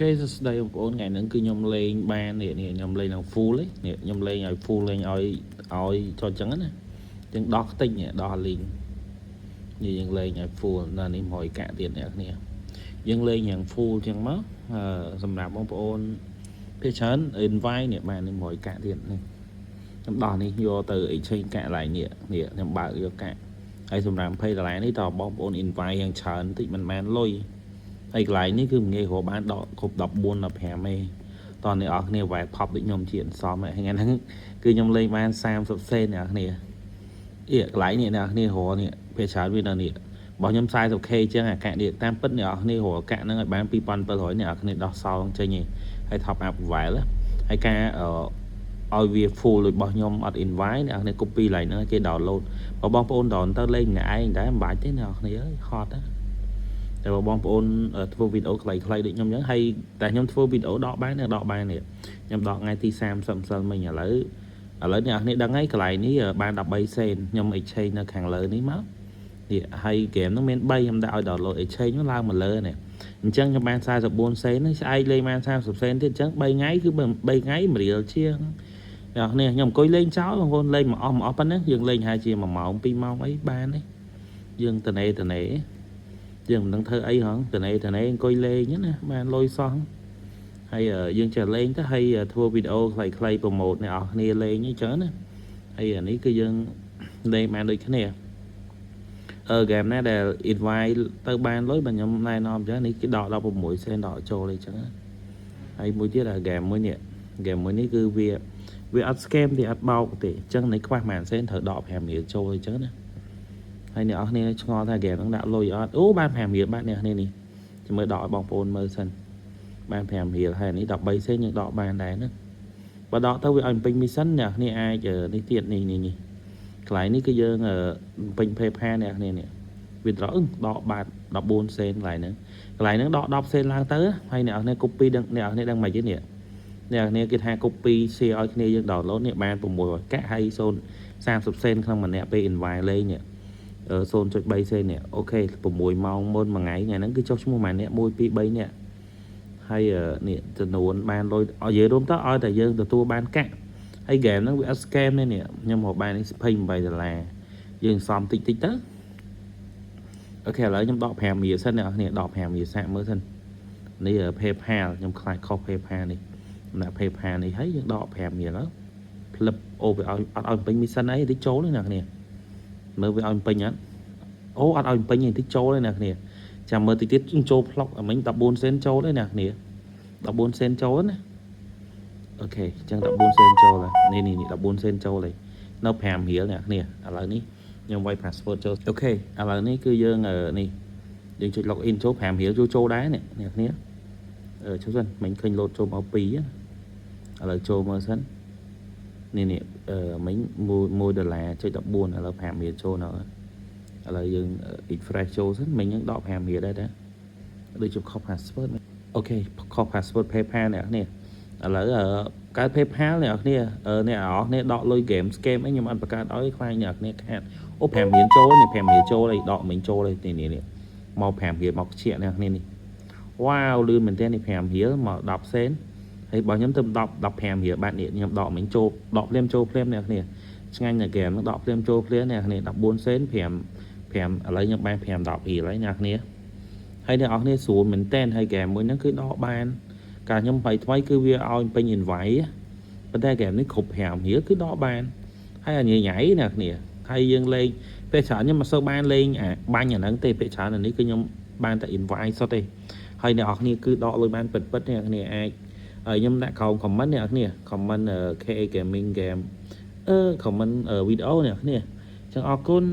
គេសួស្តីបងប្អូនថ្ងៃហ្នឹងគឺខ្ញុំលេងបាននេះនេះខ្ញុំលេងដល់ full ទេនេះខ្ញុំលេងឲ្យ full លេងឲ្យឲ្យចុចចឹងណាយើងដោះខ្ទេចនេះដោះលីងនេះយើងលេងឲ្យ full ដល់នេះ100កាក់ទៀតអ្នកគ្នាយើងលេងយ៉ាង full ចឹងមកអឺសម្រាប់បងប្អូនភាគច្រើន invite នេះបាននេះ100កាក់ទៀតនេះខ្ញុំដោះនេះយកទៅ exchange កាក់ឡើងនេះនេះខ្ញុំបើកយកកាក់ហើយសម្រាប់20ដុល្លារនេះតើបងប្អូន invite យ៉ាងច្រើនតិចមិនបានលុយ ហើយកន្លែងនេះគឺមិនងាយរកបានដកគ្រប់14 15ទេតោះអ្នកនរគ្នាវ៉ែផប់ដូចខ្ញុំជាអន្សំហ្នឹងថ្ងៃហ្នឹងគឺខ្ញុំលេងបាន30សេនអ្នកនរគ្នាអៀកន្លែងនេះអ្នកនរគ្នារកនេះពេលច្រើនវានៅនេះរបស់ខ្ញុំ 40K ជាងអាកាក់នេះតាមពិតអ្នកនរគ្នារកកាក់ហ្នឹងឲ្យបាន2700អ្នកនរគ្នាដោះសោចេញឯងហើយ top up level ហើយការឲ្យវា full ដូចរបស់ខ្ញុំអត់ invite អ្នកនរគ្នា copy ឡើងហ្នឹងគេ download បើបងប្អូន down ទៅលេងម្នាក់ឯងតែមិនបាច់ទេអ្នកនរគ្នាអើយហត់ណា តែបើបងប្អូនធ្វើវីដេអូខ្លីៗដូចខ្ញុំអញ្ចឹងហើយតែខ្ញុំធ្វើវីដេអូដកបានដកបាននេះខ្ញុំដកថ្ងៃទី30ម្សិលមិញឥឡូវឥឡូវអ្នកនរគ្នាដឹងហើយកន្លែងនេះបាន13សេនខ្ញុំ exchange នៅខាងលើនេះមកនេះហើយ game ហ្នឹងមាន3ខ្ញុំដាក់ឲ្យ download exchange មកឡើងមកលើនេះអញ្ចឹងខ្ញុំបាន44សេនស្អែកលេងបាន30សេនទៀតអញ្ចឹង3ថ្ងៃគឺ3ថ្ងៃ1រៀលជាងអ្នកនរគ្នាខ្ញុំអង្គុយលេងចោលបងប្អូនលេងមកអស់មកអស់ប៉ុណ្ណឹងយើងលេងហើយជា1ម៉ោង2ម៉ោងអីបានទេយើងតនេតនេ យើងមិនដឹងធ្វើអីហងតនេតនេអង្គុយលេងណាបានលុយសោះហើយយើងចេះលេងទៅហើយធ្វើវីដេអូខ្លីៗ promote អ្នកនរគ្នាលេងអញ្ចឹងណាហើយអានេះគឺយើងលេងបានដូចគ្នាអឺហ្គេមណាដែល invite ទៅបានលុយបើខ្ញុំណែនាំអញ្ចឹងនេះគឺដក16សេនដកចូលអីចឹងណាហើយមួយទៀតអាហ្គេមមួយនេះហ្គេមមួយនេះគឺវាវាអត់ scam ទេអត់បោកទេអញ្ចឹងនេះខ្វះប្រហែលសេនត្រូវដក5រៀលចូលអញ្ចឹងណា ហើយអ្នកនរគ្នាឆ្ងល់ថាហ្គេមហ្នឹងដាក់លុយអត់អូបាន5រៀលបាទអ្នកនរគ្នានេះចាំមើលដកឲ្យបងប្អូនមើលសិនបាន5រៀលហើយនេះ13សេនយើងដកបានដែរណាបើដកទៅវាឲ្យពេញ mission អ្នកនរគ្នាអាចនេះទៀតនេះនេះនេះកន្លែងនេះគឺយើងពេញ PayPal អ្នកនរគ្នានេះវាត្រង់ដកបាទ14សេនកន្លែងហ្នឹងកន្លែងហ្នឹងដក10សេនឡើងទៅហើយអ្នកនរគ្នា copy ដឹងអ្នកនរគ្នាដឹងមិនទេនេះអ្នកនរគ្នាគេថា copy share ឲ្យគ្នាយើង download នេះបាន600កាក់ហើយ0 30សេនក្នុងម្នាក់ពេល invite លេងនេះ 0.3សេននេះOK 6ម៉ោងមុនមួយថ្ងៃថ្ងៃហ្នឹងគឺចុះឈ្មោះមួយអ្នក1 2 3នាក់ហើយនេះចំនួនបានលុយឲ្យនិយាយរួមទៅឲ្យតែយើងទទួលបានកាក់ហើយហ្គេមហ្នឹងវាអត់ scam ទេនេះខ្ញុំរកបាននេះ28ដុល្លារយើងសំតិចតិចទៅOK ឥឡូវខ្ញុំដក5រៀលសិនអ្នកនរគ្នាដក5រៀលសាកមើលសិននេះ PayPal ខ្ញុំខ្លាចខុស PayPal នេះខ្ញុំដាក់ PayPal នេះហើយយើងដក5រៀលទៅផ្លឹបអូវាឲ្យអត់ឲ្យពេញ mission អីតិចចូលទេអ្នកគ្នាមើលវាឲ្យពេញអត់អូអត់ឲ្យពេញទេតិចចូលទេអ្នកគ្នាចាំមើលតិចទៀតចូលផ្លុកអាមិញ14សេនចូលទេអ្នកគ្នា14សេនចូលណាOK អញ្ចឹង14សេនចូលហើយនេះនេះ14សេនចូលហើយនៅ5រៀលអ្នកគ្នាឥឡូវនេះខ្ញុំវាយ password ចូល OK ឥឡូវនេះគឺយើងនេះយើងចុច log in ចូល5រៀលចូលចូលដែរនេះអ្នកគ្នាអឺចូលសិនមិញឃើញលោតចូលមក2ឥឡូវចូលមើលសិននេះនេះអឺមិញ1ដុល្លារចុច14ឥឡូវ5រៀលចូលនៅឥឡូវយើង refresh ចូលសិនមិញយើងដក5រៀលដែរតាដូចជាខុស password OK ខុស password PayPal អ្នកនេះឥឡូវកើត PayPal អ្នកគ្នាអ្នកនរគ្នាដកលុយ game scam អីខ្ញុំអត់បង្កើតឲ្យខ្លាចអ្នកគ្នាខាតអូ5រៀលចូលនេះ5រៀលចូលអីដកមិញចូលអីនេះនេះមក5រៀលមកខ្ជាក់អ្នកគ្នានេះវ៉ាវលឿនមែនទែននេះ5រៀលមក10សេនហើយបើខ្ញុំទៅ10 15រៀលបាទនេះខ្ញុំដកមិញចូលដកភ្លាមចូលភ្លាមអ្នកគ្នាឆ្ងាញ់តែហ្គេមហ្នឹងដកភ្លាមចូលភ្លាមអ្នកគ្នា14សេន5 5ឥឡូវខ្ញុំបាន5 10រៀលហើយអ្នកគ្នាហើយអ្នកនរគ្នាស្រួលមែនតើហើយហ្គេមមួយហ្នឹងគឺដកបានកាលខ្ញុំបៃថ្មីគឺវាឲ្យពេញ invite ប៉ុន្តែហ្គេមនេះគ្រប់5រៀលគឺដកបានហើយអាញ៉ៃញ៉ៃអ្នកគ្នាហើយយើងលេងពេលច្រើនខ្ញុំមិនសូវបានលេងអាបាញ់អាហ្នឹងទេពេលច្រើនអានេះគឺខ្ញុំបានតែ invite សុទ្ធទេហើយអ្នកនរគ្នាគឺដកលុយបានពិតពិតអ្នកគ្នាអាចហើយខ្ញុំដាក់ក្រោម comment អ្នកគ្នា comment KA Gaming Game អឺ comment វីដេអូអ្នកគ្នាចឹងអរគុណ។